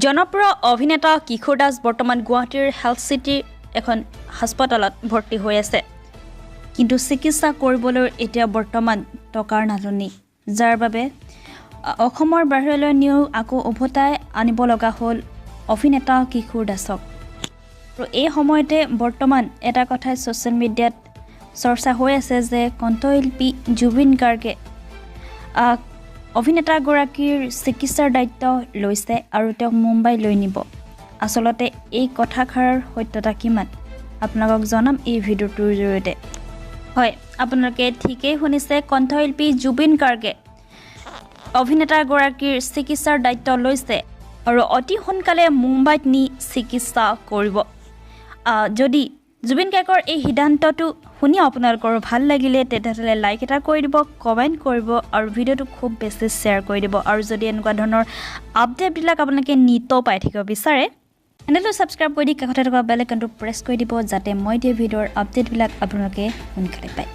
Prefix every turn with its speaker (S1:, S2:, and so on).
S1: জনপ্ৰিয় অভিনেতা কিশোৰ দাস বৰ্তমান গুৱাহাটীৰ হেল্থ চিটিৰ এখন হাস্পতালত ভৰ্তি হৈ আছে। কিন্তু চিকিৎসা কৰিবলৈ এতিয়া বৰ্তমান টকাৰ নাটনি, যাৰ বাবে অসমৰ বাহিৰলৈ নিও আকৌ উভতাই আনিব লগা হ'ল অভিনেতা কিশোৰ দাসক। আৰু এই সময়তে বৰ্তমান এটা কথাই ছ'চিয়েল মিডিয়াত চৰ্চা হৈ আছে যে কণ্ঠশিল্পী জুবিন গাৰ্গে অভিনেতাগৰাকীৰ চিকিৎসাৰ দায়িত্ব লৈছে আৰু তেওঁক মুম্বাই লৈ নিব। আচলতে এই কথাষাৰৰ সত্যতা কিমান, আপোনালোকক জনাম এই ভিডিঅ'টোৰ জৰিয়তে। হয়, আপোনালোকে ঠিকেই শুনিছে, কণ্ঠশিল্পী জুবিন গাৰ্গে অভিনেতাগৰাকীৰ চিকিৎসাৰ দায়িত্ব লৈছে আৰু অতি সোনকালে মুম্বাইত নি চিকিৎসা কৰিব। যদি জুবিন গাৰ্গৰ এই সিদ্ধান্তটো শুনি আপোনালোকৰ ভাল লাগিলে, তেতিয়াহ'লে লাইক এটা কৰি দিব, কমেণ্ট কৰিব আৰু ভিডিঅ'টো খুব বেছি শ্বেয়াৰ কৰি দিব। আৰু যদি এনেকুৱা ধৰণৰ আপডেটবিলাক আপোনালোকে নিতৌ পাই থাকিব বিচাৰে, চেনেলটো ছাবস্ক্ৰাইব কৰি দি কাষতে থকা বেল আইকনটো প্ৰেছ কৰি দিব, যাতে মই দিয়া ভিডিঅ'ৰ আপডেটবিলাক আপোনালোকে সোনকালে পায়।